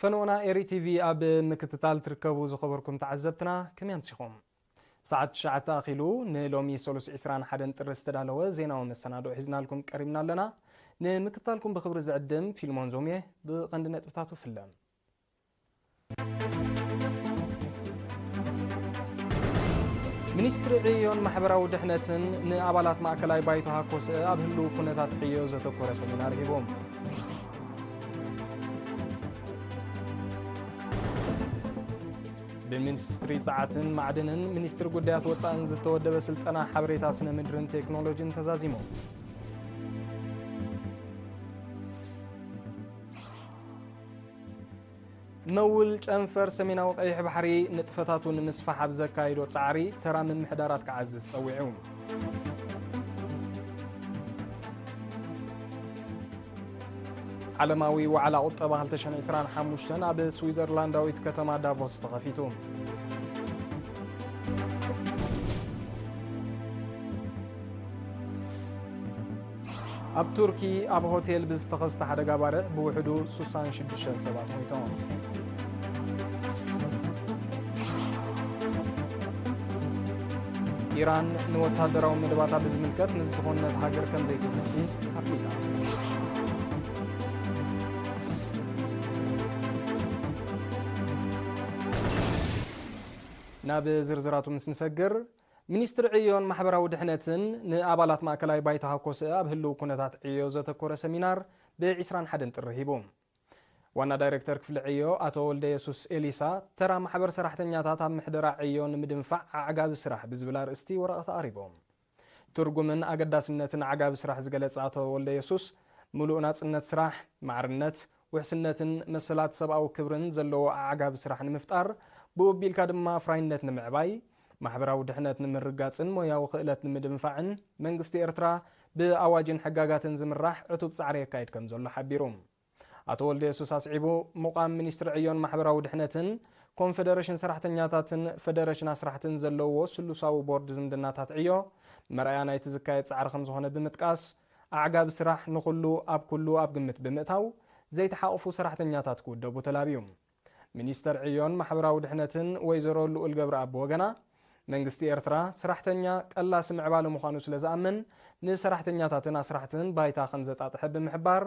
ፈነወና ኤሪ ቲቪ ኣብ ምክትታል ትርከቡ ዝኸበርኩም ተዓዘብትና ከመይ ኣምሲኹም? ሰዓት ትሽዓተ ኣኺሉ ንሎሚ ሰሉስ ዕስራን ሓደን ጥሪ ዝተዳለወ ዜናዊ መሰናድኦ ሒዝናልኩም ቀሪብና ኣለና። ንምክትታልኩም ብኽብሪ ዝዕድም ፊልሞን ዞምየ። ብቐንዲ ነጥብታቱ ፍለም። ሚኒስትሪ ዕዮን ማሕበራዊ ድሕነትን ንኣባላት ማእከላይ ባይቶ ሃኮስእ ኣብ ህልው ኩነታት ዕዮ ዘተኮረ ሰሚናር ሂቦም። ብሚኒስትሪ ጸዓትን ማዕድንን ሚኒስትሪ ጉዳያት ወጻእን ዝተወደበ ስልጠና ሓበሬታ ስነ ምድርን ቴክኖሎጂን ተዛዚሙ። መውል ጨንፈር ሰሜናዊ ቀይሕ ባሕሪ ንጥፈታቱ ንምስፋሕ ኣብ ዘካይዶ ጻዕሪ ተራ ምምሕዳራት ክዓዝዝ ጸዊዑ። ዓለማዊ ዋዕላ ቁጠባ ክልተ ሽሕን ዕስራን ሓሙሽተን ኣብ ስዊዘርላንዳዊት ከተማ ዳቮስ ተኸፊቱ። ኣብ ቱርኪ ኣብ ሆቴል ብዝተኸስተ ሓደጋ ባርዕ ብውሕዱ ሱሳን ሽዱሽተን ሰባት ሞይቶም። ኢራን ንወታደራዊ መደባታ ብዝምልከት ምስ ዝኾነት ሃገር ከም ዘይትዝቲ ኣፍሊጣ። ናብ ዝርዝራቱ ምስ ንሰግር፣ ሚኒስትሪ ዕዮን ማሕበራዊ ድሕነትን ንኣባላት ማእከላይ ባይታ ሃኮስእ ኣብ ህልው ኩነታት ዕዮ ዘተኮረ ሰሚናር ብ ዕስራን ሓደን ጥሪ ሂቡ። ዋና ዳይሬክተር ክፍሊ ዕዮ ኣቶ ወልደ የሱስ ኤሊሳ፣ ተራ ማሕበር ሰራሕተኛታት ኣብ ምሕደራ ዕዮ ንምድንፋዕ ኣዕጋቢ ስራሕ ብዝብል ኣርእስቲ ወረቐት ኣቕሪቦም። ትርጉምን ኣገዳስነትን ኣዕጋቢ ስራሕ ዝገለጸ ኣቶ ወልደ የሱስ፣ ምሉእ ናጽነት ስራሕ፣ ማዕርነት፣ ውሕስነትን መሰላት ሰብኣዊ ክብርን ዘለዎ ኣዕጋቢ ስራሕ ንምፍጣር፣ ብኡ ኣቢልካ ድማ ኣፍራይነት ንምዕባይ፣ ማሕበራዊ ድሕነት ንምርግጋጽን ሞያዊ ክእለት ንምድንፋዕን መንግስቲ ኤርትራ ብኣዋጅን ሕጋጋትን ዝምራሕ ዕቱብ ጻዕሪ የካይድ ከም ዘሎ ሓቢሩ። ኣቶ ወልደ የሱስ ኣስዒቡ፣ ምቋም ሚኒስትሪ ዕዮን ማሕበራዊ ድሕነትን ኮንፈደረሽን ሰራሕተኛታትን ፈደረሽን ኣስራሕትን ዘለዎ ስሉሳዊ ቦርድ ዝምድናታት ዕዮ መርኣያ ናይቲ ዝካየድ ጻዕሪ ከም ዝኾነ ብምጥቃስ፣ ኣዕጋቢ ስራሕ ንኹሉ ኣብ ኩሉ ኣብ ግምት ብምእታው ዘይተሓቑፉ ሰራሕተኛታት ክውደቡ ተላብዩ። ሚኒስተር ዕዮን ማሕበራዊ ድሕነትን ወይዘሮ ልኡል ገብረኣብ ብወገና፣ መንግስቲ ኤርትራ ሰራሕተኛ ቀላሲ ምዕባለ ምዃኑ ስለ ዝኣምን፣ ንሰራሕተኛታትን ኣስራሕትን ባይታ ከም ዘጣጥሐ ብምሕባር፣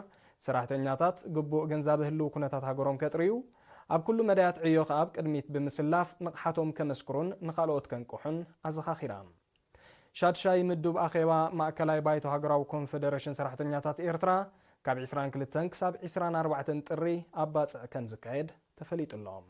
ሰራሕተኛታት ግቡእ ግንዛበ ህልው ኩነታት ሃገሮም ከጥርዩ፣ ኣብ ኩሉ መዳያት ዕዮ ከኣ ኣብ ቅድሚት ብምስላፍ ንቕሓቶም ከመስክሩን ንኻልኦት ከንቅሑን ኣዘኻኺራ። ሻድሻይ ምዱብ ኣኼባ ማእከላይ ባይቶ ሃገራዊ ኮንፈደረሽን ሰራሕተኛታት ኤርትራ ካብ ዕስራን ክልተን ክሳብ ዕስራን ኣርባዕተን ጥሪ ኣብ ባጽዕ ከም ዝካየድ ተፈሊጡ ኣሎ።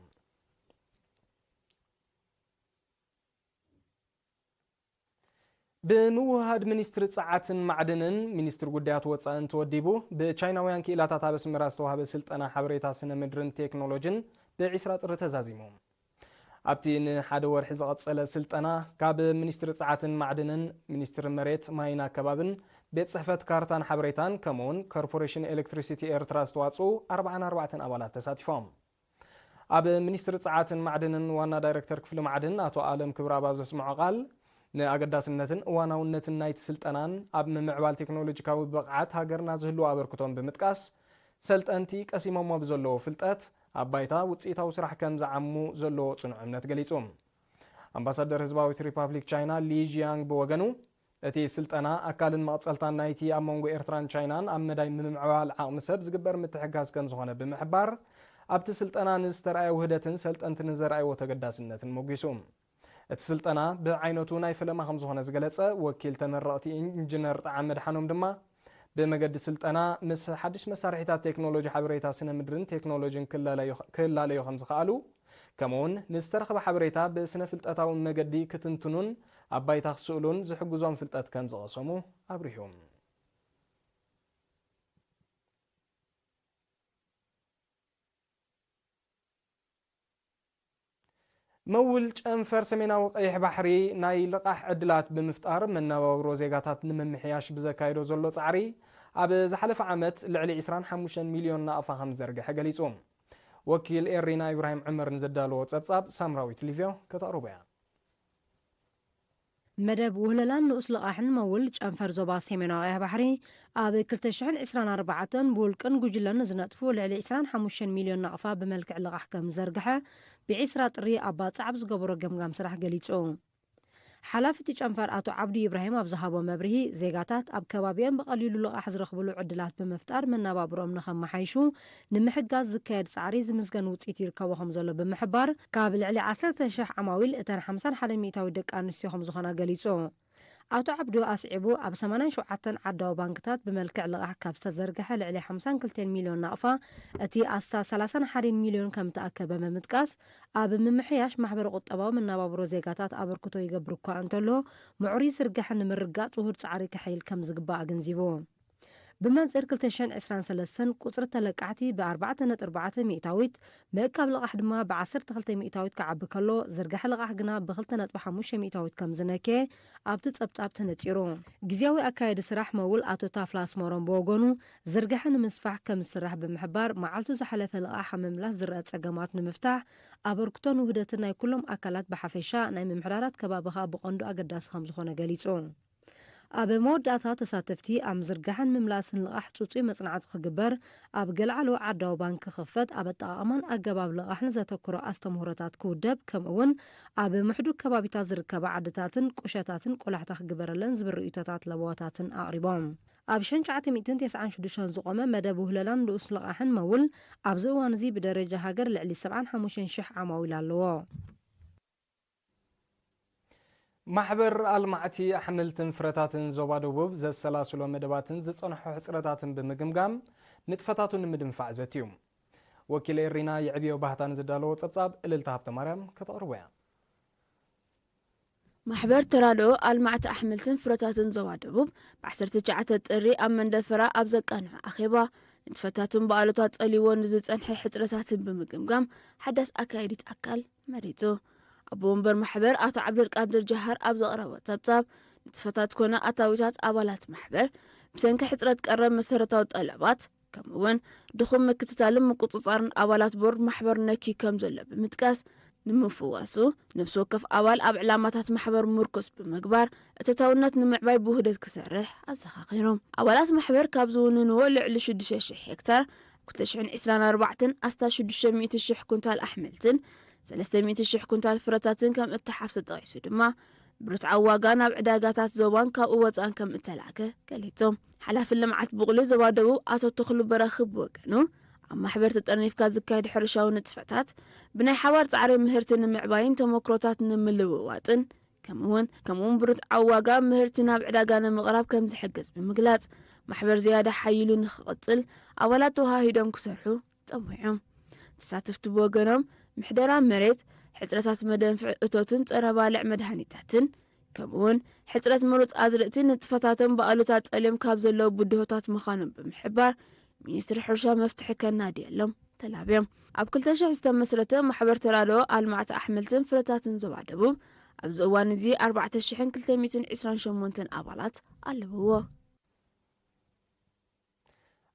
ብምውህሃድ ሚኒስትሪ ጸዓትን ማዕድንን ሚኒስትሪ ጉዳያት ወጻእን ተወዲቡ ብቻይናውያን ክኢላታት ኣብ ኣስመራ ዝተዋህበ ስልጠና ሓበሬታ ስነ ምድርን ቴክኖሎጂን ብዕስራ ጥሪ ተዛዚሙ። ኣብቲ ንሓደ ወርሒ ዝቐጸለ ስልጠና፣ ካብ ሚኒስትሪ ጸዓትን ማዕድንን፣ ሚኒስትሪ መሬት፣ ማይን ኣከባብን፣ ቤት ጽሕፈት ካርታን ሓበሬታን፣ ከምኡውን ኮርፖሬሽን ኤሌክትሪሲቲ ኤርትራ ዝተዋጽኡ ኣርባዓን ኣርባዕተን ኣባላት ተሳቲፎም። ኣብ ሚኒስትሪ ጸዓትን ማዕድንን ዋና ዳይሬክተር ክፍሊ ማዕድን ኣቶ ኣለም ክብረኣብ ኣብ ዘስምዖ ቃል፣ ንኣገዳስነትን እዋናውነትን ናይቲ ስልጠናን ኣብ ምምዕባል ቴክኖሎጂካዊ ብቕዓት ሃገርና ዝህልዎ ኣበርክቶን ብምጥቃስ፣ ሰልጠንቲ ቀሲሞሞ ብዘለዎ ፍልጠት ኣብ ባይታ ውጽኢታዊ ስራሕ ከም ዝዓሙ ዘለዎ ጽኑዕ እምነት ገሊጹ። ኣምባሳደር ህዝባዊት ሪፓብሊክ ቻይና ሊ ጂያንግ ብወገኑ፣ እቲ ስልጠና ኣካልን መቐጸልታን ናይቲ ኣብ መንጎ ኤርትራን ቻይናን ኣብ መዳይ ምምዕባል ዓቕሚ ሰብ ዝግበር ምትሕግጋዝ ከም ዝኾነ ብምሕባር፣ ኣብቲ ስልጠና ንዝተረኣየ ውህደትን ሰልጠንቲ ንዘርኣይዎ ተገዳስነትን ሞጒሱ። እቲ ስልጠና ብዓይነቱ ናይ ፈለማ ከም ዝኾነ ዝገለጸ ወኪል ተመረቕቲ ኢንጂነር ጣዕመ ኣድሓኖም ድማ፣ ብመገዲ ስልጠና ምስ ሓድሽ መሳርሒታት ቴክኖሎጂ ሓበሬታ ስነ ምድርን ቴክኖሎጂን ክላለዩ ክላለዩ ከም ዝኸኣሉ፣ ከምኡውን ንዝተረኽበ ሓበሬታ ብስነ ፍልጠታዊ መገዲ ክትንትኑን ኣብ ባይታ ክስእሉን ዝሕግዞም ፍልጠት ከም ዝቐሰሙ ኣብሪሁ። መውል ጨንፈር ሰሜናዊ ቀይሕ ባሕሪ ናይ ልቓሕ ዕድላት ብምፍጣር መነባብሮ ዜጋታት ንምምሕያሽ ብዘካየዶ ዘሎ ጻዕሪ፣ ኣብ ዝሓለፈ ዓመት ልዕሊ ዕስራን ሓሙሽተን ሚልዮን ናቕፋ ከም ዝዘርግሐ ገሊጹ። ወኪል ኤሪና ኢብራሂም ዑመር ንዘዳለዎ ጸብጻብ ሳምራዊት ሊቭዮ ከተቕርቦ እያ። መደብ ውህለላን ንኡስ ልቓሕን መውል ጨንፈር ዞባ ሰሜናዊ ቀይሕ ባሕሪ ኣብ ክልተ ሽሕን ዕስራን ኣርባዕተን ብውልቅን ጉጅለን ንዝነጥፉ ልዕሊ ዕስራን ሓሙሽተን ሚልዮን ናቕፋ ብመልክዕ ልቓሕ ከም ዝዘርግሐ ብዒስራ ጥሪ ኣብ ባጽዕ ኣብ ዝገበሮ ገምጋም ስራሕ ገሊጹ። ሓላፊ እቲ ጨንፈር ኣቶ ዓብዱ ኢብራሂም ኣብ ዝሃቦ መብርሂ፣ ዜጋታት ኣብ ከባቢኦም ብቐሊሉ ልቓሕ ዝረኽብሉ ዕድላት ብምፍጣር መናባብሮኦም ንኸመሓይሹ ንምሕጋዝ ዝካየድ ጻዕሪ ዝምዝገን ውጽኢት ይርከቦ ከም ዘሎ ብምሕባር፣ ካብ ልዕሊ ዓሰርተ ሽሕ ዓማዊል እተን ሓምሳን ሓደን ሚእታዊት ደቂ ኣንስትዮ ከም ዝኾና ገሊጹ። ኣቶ ዓብዱ ኣስዒቡ፣ ኣብ ሰማንያን ሸውዓተን ዓዳዊ ባንክታት ብመልክዕ ልቓሕ ካብ ዝተዘርግሐ ልዕሊ ሓምሳን ክልተን ሚልዮን ናቕፋ፣ እቲ ኣስታት ሰላሳን ሓደን ሚልዮን ከም ተኣከበ ብምጥቃስ፣ ኣብ ምምሕያሽ ማሕበረ ቁጠባዊ መናባብሮ ዜጋታት ኣበርክቶ ይገብር እኳ እንተሎ፣ ምዕሩይ ዝርግሐ ንምርጋጽ ውሁድ ጻዕሪ ከሐይል ከም ዝግባእ ኣገንዚቡ። ብመንጽር ክልተ ሽሕን ዕስራን ሰለስተን ቁጽሪ ተለቃሕቲ ብ ኣርባዕተ ነጥቢ ኣርባዕተ ሚእታዊት፣ ምእካብ ልቓሕ ድማ ብ ዓሰርተ ክልተ ሚእታዊት ክዓቢ ከሎ፣ ዝርግሐ ልቓሕ ግና ብ ክልተ ነጥቢ ሓሙሽተ ሚእታዊት ከም ዝነከየ ኣብቲ ጸብጻብ ተነጺሩ። ግዝያዊ ኣካያዲ ስራሕ መውል ኣቶ ታፍላ ኣስመሮም ብወገኑ፣ ዝርግሐ ንምስፋሕ ከም ዝስራሕ ብምሕባር፣ መዓልቱ ዝሓለፈ ልቓሕ ኣብ ምምላስ ዝረኣ ጸገማት ንምፍታሕ ኣበርክቶን ውህደትን ናይ ኩሎም ኣካላት ብሓፈሻ፣ ናይ ምምሕዳራት ከባቢ ከኣ ብቐንዱ ኣገዳሲ ከም ዝኾነ ገሊጹ። ኣብ መወዳእታ፣ ተሳተፍቲ ኣብ ምዝርጋሕን ምምላስን ልቓሕ ጽጹይ መጽናዕቲ ክግበር፣ ኣብ ገልዓሎ ዓዳዊ ባንክ ክኽፈት፣ ኣብ ኣጠቓቕማን ኣገባብ ልቓሕን ዘተኩረ ኣስተምህሮታት ክውደብ፣ ከምኡ እውን ኣብ ምሕዱግ ከባቢታት ዝርከባ ዓድታትን ቁሸታትን ቆላሕታ ክግበረለን ዝብል ርእይቶታት ለበዋታትን ኣቕሪቦም። ኣብ ሽሕን ትሽዓተ ሚእትን ተስዓን ሽዱሽተን ዝቖመ መደብ ውህለላን ንኡስ ልቓሕን መውል፣ ኣብዚ እዋን እዚ ብደረጃ ሃገር ልዕሊ ሰብዓን ሓሙሽተን ሽሕ ዓማዊል ኣለዎ። ማሕበር ኣልማዕቲ ኣሕምልትን ፍረታትን ዞባ ደቡብ ዘሰላስሎ መደባትን ዝጸንሖ ሕጽረታትን ብምግምጋም ንጥፈታቱ ንምድንፋዕ ዘትዩ። ወኪል ኤሪና የዕብዮ ባህታ ንዝዳለዎ ጸብጻብ እልልታ ሃብተ ማርያም ከተቕርቦ እያ። ማሕበር ተራድኦ ኣልማዕቲ ኣሕምልትን ፍረታትን ዞባ ደቡብ ብ ዓሰርተ ትሽዓተ ጥሪ ኣብ መንደፈራ ኣብ ዘቃንዖ ኣኼባ ንጥፈታቱን ብኣሉታ ጸልይዎ ንዝጸንሐ ሕጽረታትን ብምግምጋም ሓዳስ ኣካየዲት ኣካል መሪጹ። ኣቦ ወንበር ማሕበር ኣቶ ዓብደልቃድር ጀሃር ኣብ ዘቕረቦ ጸብጻብ፣ ንጥፈታት ኮነ ኣታዊታት ኣባላት ማሕበር ብሰንኪ ሕጽረት ቀረብ መሰረታዊ ጠለባት ከምኡ'ውን ድኹም ምክትታልን ምቁጽጻርን ኣባላት ቦርድ ማሕበር ነኪ ከም ዘሎ ብምጥቃስ፣ ንምፍዋሱ ነፍሲ ወከፍ ኣባል ኣብ ዕላማታት ማሕበር ምርኩስ ብምግባር እተታውነት ንምዕባይ ብውህደት ክሰርሕ ኣዘኻኺሮም። ኣባላት ማሕበር ካብ ዝውንንዎ ልዕሊ ሽዱሽተ ሽሕ ሄክታር ኣብ ክልተ ሽሕን ዕስራን ኣርባዕተን ኣስታት ሽዱሽተ ሚእቲ ሽሕ ኩንታል ኣሕምልትን ሰለስተ ሚእቲ ሽሕ ኩንታል ፍረታትን ከም እተሓፍሰ ጠቒሱ ድማ፣ ብርትዓዊ ዋጋ ናብ ዕዳጋታት ዞባን ካብኡ ወጻእን ከም እተላእከ ገሊጹ። ሓላፊ ልምዓት ብቑሊ ዞባ ደቡብ ኣቶ ተኽሉ በራኺ ብወገኑ፣ ኣብ ማሕበር ተጠርኒፍካ ዝካየድ ሕርሻዊ ንጥፈታት ብናይ ሓባር ጻዕሪ ምህርቲ ንምዕባይን ተመክሮታት ንምልውዋጥን ከምኡውን ከምኡውን ብርትዓዊ ዋጋ ምህርቲ ናብ ዕዳጋ ንምቕራብ ከም ዝሕግዝ ብምግላጽ፣ ማሕበር ዝያዳ ሓይሉ ንኽቕጽል ኣባላት ተወሃሂዶም ክሰርሑ ጸዊዖም። ተሳተፍቲ ብወገኖም፣ ምሕደራ መሬት፣ ሕጽረታት መደንፍዒ እቶትን ጸረ ባልዕ መድሃኒታትን ከምኡውን ሕጽረት ምሩጽ ኣዝርእቲ ንጥፈታቶም ብኣሉታ ጸልዮም ካብ ዘለዉ ብድሆታት ምዃኖም ብምሕባር፣ ሚኒስትሪ ሕርሻ መፍትሒ ከናድየሎም ተላብዮም። ኣብ ክልተ ሽሕ ዝተመስረተ ማሕበር ተራድኦ ኣልማዕቲ ኣሕምልትን ፍረታትን ዞባ ደቡብ ኣብዚ እዋን እዚ ኣርባዕተ ሽሕን ክልተ ሚእትን ዕስራን ሸሞንተን ኣባላት ኣለውዎ።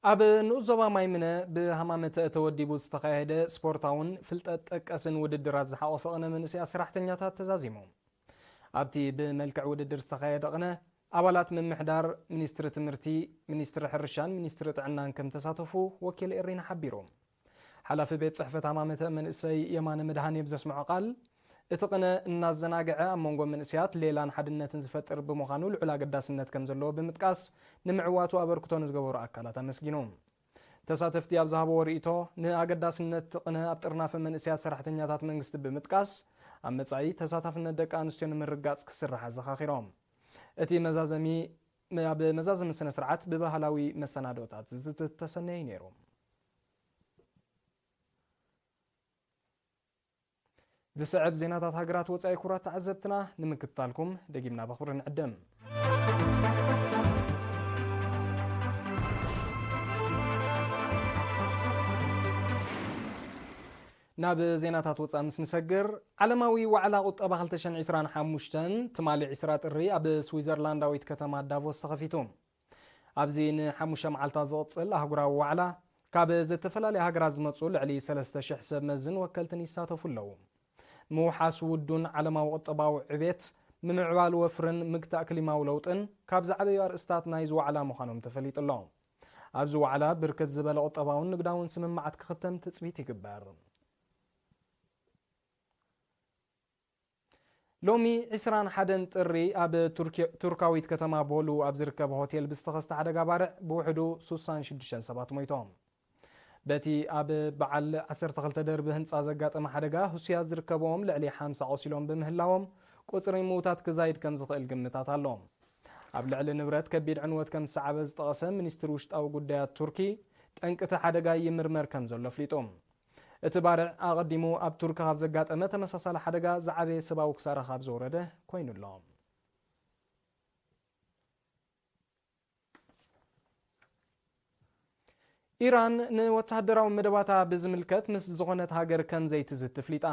ኣብ ንኡስ ዞባ ማይምነ ብሃማመተ ተወዲቡ ዝተኻየደ ስፖርታውን ፍልጠት ጠቀስን ውድድራት ዝሓቖፈ ቅነ መንእሰያት ሰራሕተኛታት ተዛዚሙ። ኣብቲ ብመልክዕ ውድድር ዝተኻየደ ቅነ ኣባላት ምምሕዳር፣ ሚኒስትሪ ትምህርቲ፣ ሚኒስትሪ ሕርሻን ሚኒስትሪ ጥዕናን ከም ተሳተፉ ወኪል ኤሪና ሓቢሩ። ሓላፊ ቤት ጽሕፈት ሃማመተ መንእሰይ የማነ መድሃኔ ብዘስምዖ ቃል፣ እቲ ቅነ እናዘናግዐ ኣብ መንጎ መንእሰያት ሌላን ሓድነትን ዝፈጥር ብምዃኑ ልዑል ኣገዳስነት ከም ዘለዎ ብምጥቃስ፣ ንምዕዋቱ ኣበርክቶ ንዝገበሩ ኣካላት ኣመስጊኑ። ተሳተፍቲ ኣብ ዝሃብዎ ርእይቶ፣ ንኣገዳስነት እቲ ቅነ ኣብ ጥርናፈ መንእሰያት ሰራሕተኛታት መንግስቲ ብምጥቃስ፣ ኣብ መጻኢ ተሳታፍነት ደቂ ኣንስትዮ ንምርጋጽ ክስራሕ ኣዘኻኺሮም። እቲ መዛዘሚ ኣብ መዛዘሚ ስነ ስርዓት ብባህላዊ መሰናዶታት ዝተሰነየ ነይሩ። ዝስዕብ ዜናታት ሃገራት ወጻኢ ክቡራት ተዓዘብትና ንምክትታልኩም ደጊምና ብኽብሪ ንዕድም። ናብ ዜናታት ወጻኢ ምስ ንሰግር፣ ዓለማዊ ዋዕላ ቁጠባ ክልተ ሽሕን ዕስራን ሓሙሽተን ትማሊ ዕስራ ጥሪ ኣብ ስዊዘርላንዳዊት ከተማ ዳቮስ ተኸፊቱ። ኣብዚ ንሓሙሽተ መዓልታት ዝቕጽል ኣህጉራዊ ዋዕላ፣ ካብ ዝተፈላለያ ሃገራት ዝመጹ ልዕሊ ሰለስተ ሽሕ ሰብ መዝን ወከልትን ይሳተፉ ኣለዉ። ምውሓስ ውዱን ዓለማዊ ቁጠባዊ ዕቤት፣ ምምዕባል ወፍርን ምግታእ ክሊማዊ ለውጥን ካብ ዝዓበዩ ኣርእስታት ናይዚ ዋዕላ ምዃኖም ተፈሊጡ ኣሎ። ኣብዚ ዋዕላ ብርክት ዝበለ ቁጠባውን ንግዳውን ስምምዓት ክኽተም ትጽቢት ይግበር። ሎሚ ዕስራን ሓደን ጥሪ ኣብ ቱርኪ-፣ ቱርካዊት ከተማ ቦሉ ኣብ ዝርከብ ሆቴል ብዝተኸስተ ሓደጋ ባርዕ ብውሕዱ ሱሳን ሽዱሽተን ሰባት ሞይቶም። በቲ ኣብ በዓል ዓሰርተ ክልተ ደርቢ ህንጻ ዘጋጠመ ሓደጋ፣ ህሱያት ዝርከብዎም ልዕሊ ሓምሳ ቆሲሎም ብምህላዎም፣ ቁጽሪ ምዉታት ክዛይድ ከም ዝኽእል ግምታት ኣሎ። ኣብ ልዕሊ ንብረት ከቢድ ዕንወት ከም ዝሰዓበ ዝጠቐሰ ሚኒስትሪ ውሽጣዊ ጉዳያት ቱርኪ፣ ጠንቂ እቲ ሓደጋ ይምርመር ከም ዘሎ ኣፍሊጡ። እቲ ባርዕ ኣቐዲሙ ኣብ ቱርኪ ካብ ዘጋጠመ ተመሳሳሊ ሓደጋ ዝዓበየ ሰብኣዊ ክሳራ ካብ ዘውረደ ኮይኑ ኣሎ። ኢራን ንወተሃደራዊ መደባታ ብዝምልከት ምስ ዝኾነት ሃገር ከም ዘይትዝቲ ኣፍሊጣ።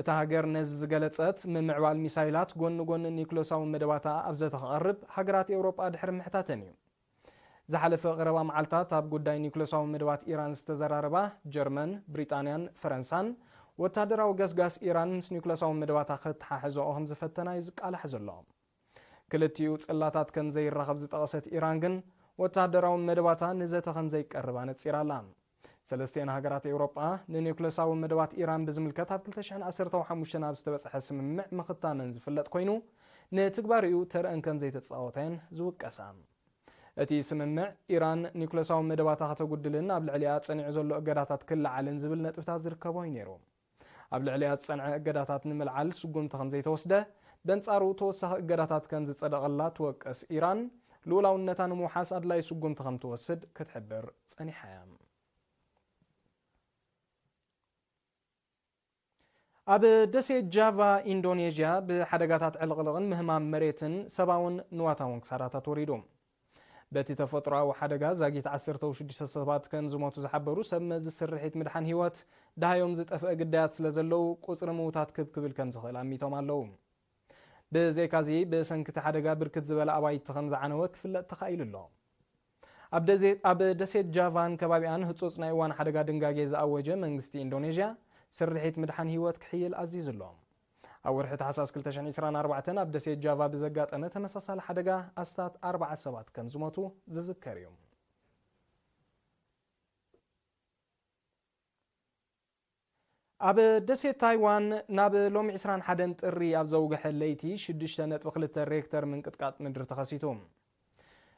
እታ ሃገር ነዚ ዝገለጸት፣ ምምዕባል ሚሳይላት ጎኒ ጎኒ ኒውክለሳዊ መደባታ ኣብ ዘተ ክቐርብ ሃገራት ኤውሮጳ ድሕሪ ምሕታተን እዩ። ዝሓለፈ ቀረባ መዓልታት ኣብ ጉዳይ ኒውክለሳዊ መደባት ኢራን ዝተዘራረባ ጀርመን፣ ብሪጣንያን ፈረንሳን፣ ወተሃደራዊ ገስጋስ ኢራን ምስ ኒውክለሳዊ መደባታ ከተሓሕዝኦ ከም ዝፈተና እዩ ዝቃላሕ ዘሎ። ክልቲኡ ጽላታት ከም ዘይራኸብ ዝጠቐሰት ኢራን ግን፣ ወተሃደራዊ መደባታ ንዘተ ከም ዘይቀርብ ኣነጺራ ኣላ። ሰለስቲኤን ሃገራት ኤውሮጳ ንኒውክለሳዊ መደባት ኢራን ብዝምልከት ኣብ ክልተ ሽሕን ዓሰርተ ሓሙሽተን ኣብ ዝተበጽሐ ስምምዕ ምኽታመን ዝፍለጥ ኮይኑ፣ ንትግባሪኡ ተረአን ከም ዘይተጻወታ እየን ዝውቀሳ። እቲ ስምምዕ፣ ኢራን ኒውክለሳዊ መደባታ ከተጉድልን ኣብ ልዕሊኣ ጸኒዑ ዘሎ እገዳታት ክለዓልን ዝብል ነጥብታት ዝርከቦ እዩ ነይሩ። ኣብ ልዕሊኣ ዝጸንዐ እገዳታት ንምልዓል ስጉምቲ ከም ዘይተወስደ፣ በንጻሩ ተወሳኺ እገዳታት ከም ዝጸደቐላ ትወቅስ ኢራን፣ ልኡላውነታ ንምውሓስ ኣድላዪ ስጉምቲ ከም ትወስድ ክትሕብር ጸኒሓ እያ። ኣብ ደሴት ጃቫ ኢንዶኔዥያ፣ ብሓደጋታት ዕልቕልቕን ምህማም መሬትን ሰብኣውን ንዋታውን ክሳራታት ወሪዱ። በቲ ተፈጥሮኣዊ ሓደጋ ዛጊት ዓሰርተ ሽዱሽተ ሰባት ከም ዝሞቱ ዝሓበሩ ሰብ መዚ ስርሒት ምድሓን ህይወት፣ ደሃዮም ዝጠፍአ ግዳያት ስለ ዘለዉ፣ ቁጽሪ ምዉታት ክብ ክብል ከም ዝኽእል ኣሚቶም ኣለዉ። ብዘይካዚ፣ ብሰንኪ እቲ ሓደጋ ብርክት ዝበለ ኣባይቲ ከም ዝዓነወ ክፍለጥ ተኻኢሉ ኣሎ። ኣብ ደዜ-፣ ኣብ ደሴት ጃቫን ከባቢኣን ህጹጽ ናይ እዋን ሓደጋ ድንጋጌ ዝኣወጀ መንግስቲ ኢንዶኔዥያ፣ ስርሒት ምድሓን ህይወት ክሕይል ኣዚዙ ኣሎ። ኣብ ወርሒ ታሕሳስ ክልተ ሽሕን ዕስራን ኣርባዕተን ኣብ ደሴት ጃቫ ብዘጋጠመ ተመሳሳሊ ሓደጋ ኣስታት ኣርብዓ ሰባት ከም ዝሞቱ ዝዝከር እዩ። ኣብ ደሴት ታይዋን ናብ ሎሚ ዕስራን ሓደን ጥሪ ኣብ ዘውግሐ ለይቲ ሽዱሽተ ነጥቢ ክልተ ሬክተር ምንቅጥቃጥ ምድሪ ተኸሲቱ።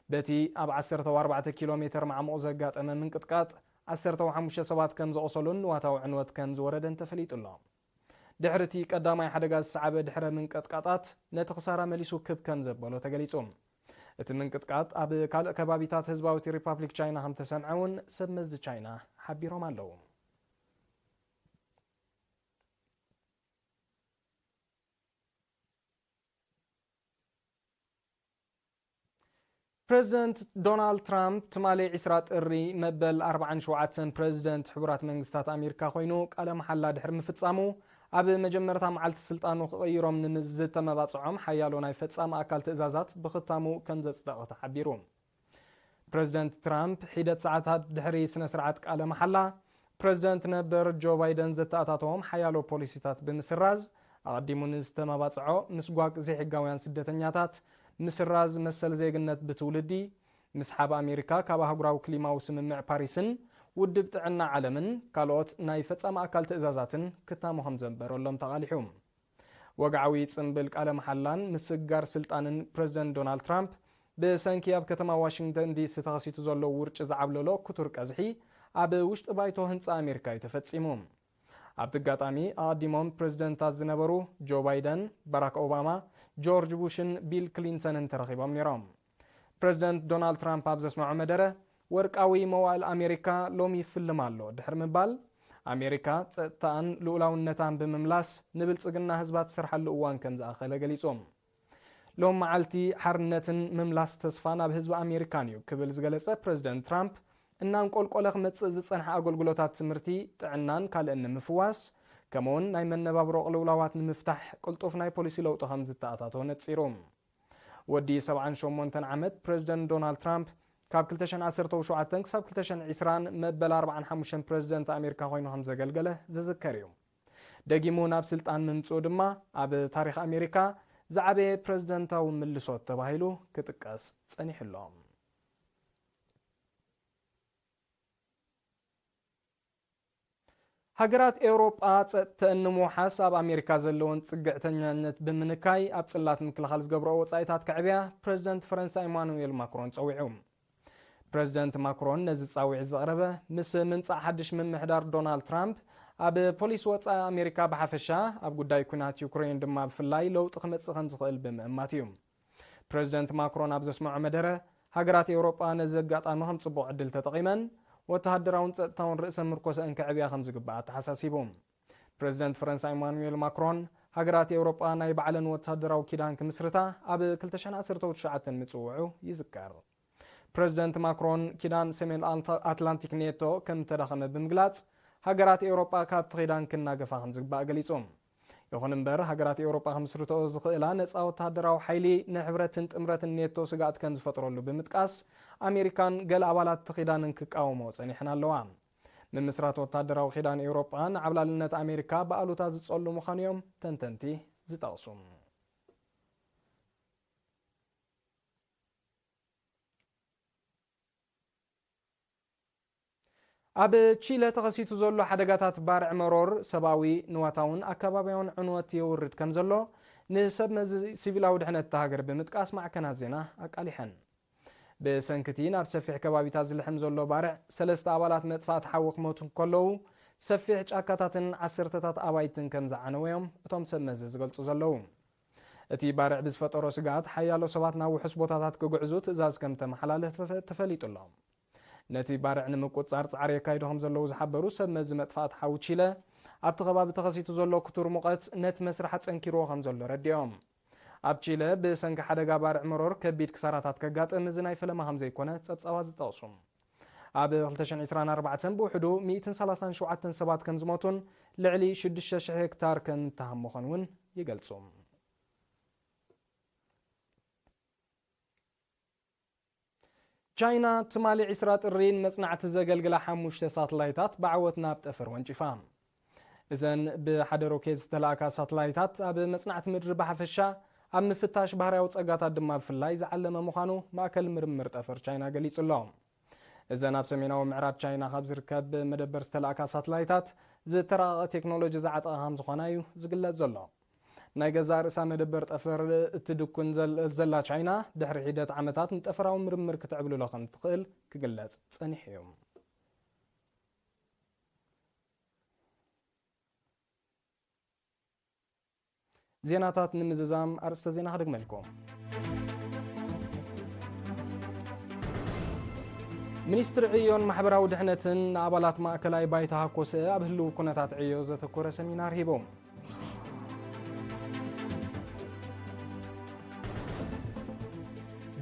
በቲ ኣብ ዓሰርተ ኣርባዕተ ኪሎ ሜተር ማዕሙቕ ዘጋጠመ ምንቅጥቃጥ ዓሰርተ ሓሙሽተ ሰባት ከም ዘቑሰሉን ንዋታዊ ዕንወት ከም ዝወረደን ተፈሊጡ ኣሎ። ድሕሪ እቲ ቀዳማይ ሓደጋ ዝሰዓበ ድሕረ ምንቅጥቃጣት ነቲ ክሳራ መሊሱ ክብ ከም ዘበሎ ተገሊጹ። እቲ ምንቅጥቃጥ ኣብ ካልእ ከባቢታት ህዝባዊት ሪፓብሊክ ቻይና ከም ተሰምዐ እውን ሰብ መዚ ቻይና ሓቢሮም ኣለዉ። ፕረዚደንት ዶናልድ ትራምፕ ትማሊ ዕስራ ጥሪ መበል ኣርባዓን ሸውዓተን ፕረዚደንት ሕቡራት መንግስታት ኣሜሪካ ኮይኑ ቃለ መሓላ ድሕሪ ምፍጻሙ፣ ኣብ መጀመርታ መዓልቲ ስልጣኑ ክቕይሮም ንዝተመባጽዖም ሓያሎ ናይ ፈጻሚ ኣካል ትእዛዛት ብኽታሙ ከም ዘጽደቐ ተሓቢሩ። ፕረዚደንት ትራምፕ ሒደት ሰዓታት ድሕሪ ስነ ስርዓት ቃለ መሓላ፣ ፕረዚደንት ነበር ጆ ባይደን ዘተኣታተዎም ሓያሎ ፖሊሲታት ብምስራዝ፣ ኣቐዲሙ ንዝተመባጽዖ ምስጓግ ዘይሕጋውያን ስደተኛታት፣ ምስራዝ መሰል ዜግነት ብትውልዲ፣ ምስሓብ ኣሜሪካ ካብ ኣህጉራዊ ክሊማዊ ስምምዕ ፓሪስን ውድብ ጥዕና ዓለምን ካልኦት ናይ ፈጻሚ ኣካል ትእዛዛትን ክታሙ ከም ዘንበረሎም ተቓሊሑ። ወግዓዊ ጽምብል ቃለ መሓላን ምስግጋር ስልጣንን ፕረዚደንት ዶናልድ ትራምፕ ብሰንኪ ኣብ ከተማ ዋሽንግተን ዲሲ ተኸሲቱ ዘሎ ውርጪ ዝዓብለሎ ክቱር ቀዝሒ ኣብ ውሽጢ ባይቶ ህንጻ ኣሜሪካ እዩ ተፈጺሙ። ኣብቲ ኣጋጣሚ ኣቐዲሞም ፕረዚደንታት ዝነበሩ ጆ ባይደን፣ ባራክ ኦባማ፣ ጆርጅ ቡሽን ቢል ክሊንተንን ተረኺቦም ነይሮም። ፕረዚደንት ዶናልድ ትራምፕ ኣብ ዘስምዖ መደረ፣ ወርቃዊ መዋእል ኣሜሪካ ሎሚ ይፍልም ኣሎ ድሕሪ ምባል፣ ኣሜሪካ ጸጥታኣን ልኡላውነታን ብምምላስ ንብልጽግና ህዝባ ትሰርሓሉ እዋን ከም ዝኣኸለ ገሊጹ። ሎም መዓልቲ ሓርነትን ምምላስ ተስፋን ኣብ ህዝቢ ኣሜሪካን እዩ ክብል ዝገለጸ ፕረዚደንት ትራምፕ፣ እናንቆልቆለ ክመጽእ ዝጸንሐ ኣገልግሎታት ትምህርቲ፣ ጥዕናን ካልእን ንምፍዋስ፣ ከምኡውን ናይ መነባብሮ ቅልውላዋት ንምፍታሕ ቅልጡፍ ናይ ፖሊሲ ለውጢ ከም ዝተኣታቶ ነጺሩ። ወዲ ሰብዓን ሸሞንተን ዓመት ፕረዚደንት ዶናልድ ትራምፕ ካብ ክልተ ሽሕን ዓሰርተ ሸውዓተን ክሳብ ክልተ ሽሕን ዕስራን መበል ኣርባዓን ሓሙሽተን ፕረዚደንት ኣሜሪካ ኮይኑ ከም ዘገልገለ ዝዝከር እዩ። ደጊሙ ናብ ስልጣን ምምጽኡ ድማ ኣብ ታሪኽ ኣሜሪካ ዝዓበየ ፕረዚደንታዊ ምልሶት ተባሂሉ ክጥቀስ ጸኒሑ ኣሎ። ሃገራት ኤውሮጳ ጸጥተአን ንምውሓስ ኣብ ኣሜሪካ ዘለወን ጽግዕተኛነት ብምንካይ ኣብ ጽላት ምክልኻል ዝገብርኦ ወጻኢታት ከዕብያ ፕረዚደንት ፈረንሳ ኢማኑኤል ማክሮን ጸዊዑ። ፕረዚደንት ማክሮን ነዚ ጻውዒት ዘቕረበ ምስ ምምጻእ ሓድሽ ምምሕዳር ዶናልድ ትራምፕ ኣብ ፖሊሲ ወጻኢ ኣሜሪካ ብሓፈሻ ኣብ ጉዳይ ኲናት ዩክሬን ድማ ብፍላይ ለውጢ ክመጽእ ከም ዝኽእል ብምእማት እዩ። ፕረዚደንት ማክሮን ኣብ ዘስምዖ መደረ፣ ሃገራት ኤውሮጳ ነዚ ኣጋጣሚ ከም ጽቡቕ ዕድል ተጠቒመን ወተሃደራውን ጸጥታውን ርእሰ ምርኮሰአን ከዕብያ ከም ዝግባእ ኣተሓሳሲቡ። ፕረዚደንት ፈረንሳ ኢማኑኤል ማክሮን፣ ሃገራት ኤውሮጳ ናይ ባዕለን ወተሃደራዊ ኪዳን ክምስርታ ኣብ ክልተ ሽሕን ዓሰርተ ትሽዓተን ምጽውዑ ይዝከር። ፕረዚደንት ማክሮን፣ ኪዳን ሰሜን ኣልታ-፣ ኣትላንቲክ ኔቶ ከም ተዳኸመ ብምግላጽ፣ ሃገራት ኤውሮጳ ካብቲ ኪዳን ክናገፋ ከም ዝግባእ ገሊጹ። ይኹን እምበር፣ ሃገራት ኤውሮጳ ክምስርትኦ ዝኽእላ ነጻ ወተሃደራዊ ሓይሊ ንሕብረትን ጥምረትን ኔቶ ስግኣት ከም ዝፈጥረሉ ብምጥቃስ፣ ኣሜሪካን ገለ ኣባላት እቲ ኪዳንን ክቃወምኦ ጸኒሐን ኣለዋ። ምምስራት ወተሃደራዊ ኪዳን ኤውሮጳ ንዓብላልነት ኣሜሪካ ብኣሉታ ዝጸሉ ምዃኑ እዮም ተንተንቲ ዝጠቕሱ። ኣብ ቺለ ተኸሲቱ ዘሎ ሓደጋታት ባርዕ መሮር ሰብኣዊ፣ ንዋታውን ኣከባቢያውን ዕንወት የውርድ ከም ዘሎ ንሰብ መዚ ሲቪላዊ ድሕነት እታ ሃገር ብምጥቃስ ማዕከናት ዜና ኣቃሊሐን። ብሰንኪ እቲ ናብ ሰፊሕ ከባቢታት ዝልሕም ዘሎ ባርዕ፣ ሰለስተ ኣባላት መጥፋእቲ ሓዊ ክሞቱ እንከለዉ፣ ሰፊሕ ጫካታትን ዓሰርተታት ኣባይትን ከም ዝዓነወ እዮም እቶም ሰብ መዚ ዝገልጹ ዘለዉ። እቲ ባርዕ ብዝፈጠሮ ስግኣት፣ ሓያሎ ሰባት ናብ ውሑስ ቦታታት ክግዕዙ ትእዛዝ ከም ተመሓላለፈ ተፈሊጡ ኣሎ። ነቲ ባርዕ ንምቁጽጻር ጻዕሪ የካይዱ ከም ዘለዉ ዝሓበሩ ሰብ መዚ መጥፋእቲ ሓዊ ቺለ፣ ኣብቲ ከባቢ ተኸሲቱ ዘሎ ክቱር ሙቐት ነቲ መስርሕ ኣጸንኪርዎ ከም ዘሎ ረዲኦም። ኣብ ቺለ ብሰንኪ ሓደጋ ባርዕ መሮር ከቢድ ክሳራታት ከጋጥም እዚ ናይ ፈለማ ከም ዘይኮነ ጸብጻባት ዝጠቕሱ። ኣብ ክልተ ሽሕን ዕስራን ኣርባዕተን ብውሕዱ ሚእትን ሰላሳን ሸውዓተን ሰባት ከም ዝሞቱን ልዕሊ ሽዱሽተ ሽሕ ሄክታር ከም እተሃመኾን እውን ይገልጹ። ቻይና ትማሊ ዕስራ ጥሪ ንመጽናዕቲ ዘገልግላ ሓሙሽተ ሳትላይታት ብዓወት ናብ ጠፈር ወንጪፋ። እዘን ብሓደ ሮኬት ዝተላእካ ሳትላይታት ኣብ መጽናዕቲ ምድሪ ብሓፈሻ፣ ኣብ ምፍታሽ ባህርያዊ ጸጋታት ድማ ብፍላይ ዝዓለመ ምዃኑ ማእከል ምርምር ጠፈር ቻይና ገሊጹ ኣሎ። እዘን ኣብ ሰሜናዊ ምዕራብ ቻይና ካብ ዝርከብ መደበር ዝተላእካ ሳትላይታት ዝተራቐቐ ቴክኖሎጂ ዝዓጠቓ ከም ዝኾና እዩ ዝግለጽ ዘሎ። ናይ ገዛእ ርእሳ መደበር ጠፈር እትድኩን ዘል-፣ ዘላ ቻይና፣ ድሕሪ ሒደት ዓመታት ንጠፈራዊ ምርምር ክትዕብልሎ ከም ትኽእል ክግለጽ ጸኒሑ እዩ። ዜናታት ንምዝዛም ኣርእስተ ዜና ክደግመልኩም። ሚኒስትሪ ዕዮን ማሕበራዊ ድሕነትን ንኣባላት ማእከላይ ባይታ ሃኮሰ ኣብ ህልው ኩነታት ዕዮ ዘተኮረ ሰሚናር ሂቡ።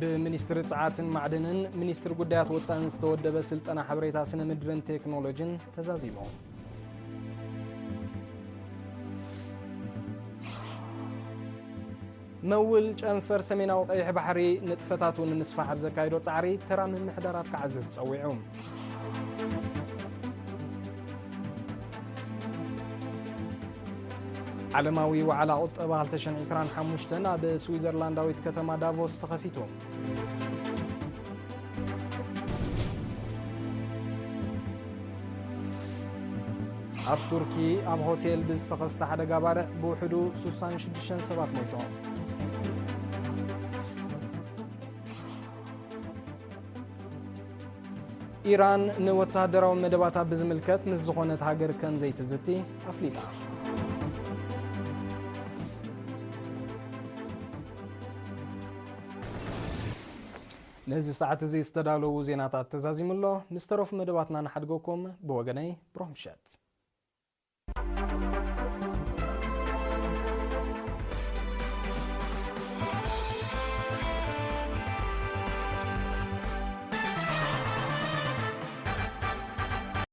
ብሚኒስትሪ ጸዓትን ማዕድንን ሚኒስትሪ ጉዳያት ወጻእን ዝተወደበ ስልጠና ሓበሬታ ስነ ምድርን ቴክኖሎጂን ተዛዚሙ። መውል ጨንፈር ሰሜናዊ ቀይሕ ባሕሪ ንጥፈታቱ ንምስፋሕ ኣብ ዘካየዶ ጻዕሪ ተራ ምምሕዳራት ክዓዝዝ ጸዊዑ። ዓለማዊ ዋዕላ ቁጠባ ክልተ ሽሕን ዕስራን ሓሙሽተን ኣብ ስዊዘርላንዳዊት ከተማ ዳቮስ ተኸፊቱ። ኣብ ቱርኪ ኣብ ሆቴል ብዝተኸስተ ሓደጋ ባርዕ ብውሕዱ ሱሳን ሽዱሽተን ሰባት ሞይቶም። ኢራን ንወተሃደራዊ መደባታ ብዝምልከት ምስ ዝኾነት ሃገር ከም ዘይትዝቲ ኣፍሊጣ። ነዚ ሰዓት እዚ ዝተዳለዉ ዜናታት ተዛዚሙ ኣሎ። ምስ ተረፉ መደባትና ንሓድገኩም። ብወገነይ ብሩኽ ምሸት።